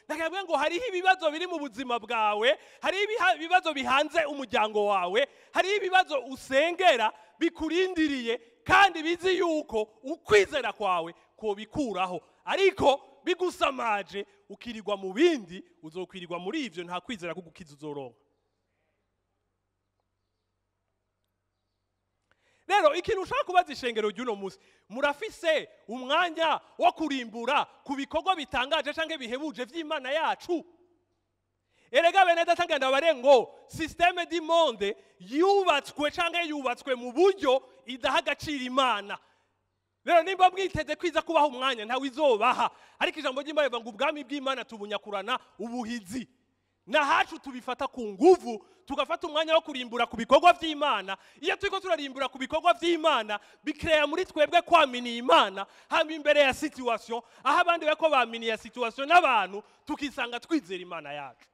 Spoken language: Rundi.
Ndakabwira ngo hariho ibibazo biri mu buzima bwawe, hariho ibibazo bihanze umuryango wawe, hariho ibibazo usengera bikurindiriye kandi bizi yuko ukwizera kwawe kobikuraho, ariko bigusamaje ukirirwa mu bindi, uzokwirirwa muri ivyo, nta kwizera ko gukiza uzoronka. Rero ikintu ushaka kubaza ishengero ry'uno munsi, murafise umwanya wo kurimbura ku bikorwa bitangaje canke bihebuje vy'Imana yacu? Erega bene data ngenda bare ngo système du monde yubatswe canke yubatswe mu buryo idaha agaciro Imana. Rero nimba mwiteze kwiza kubaha umwanya, ntawe izobaha. Ariko ijambo ry'Imana rivuga ngo ubwami bw'Imana tubunyakurana ubuhizi. Nahacu tubifata ku nguvu, tugafata umwanya wo kurimbura ku bikorwa vy'Imana. Iyo turiko turarimbura ku bikorwa vy'Imana, bikreya muri twebwe kwaminiye Imana, hama imbere ya situation, aho abandi bariko baminiye situation n'abantu, tukisanga twizera Imana yacu.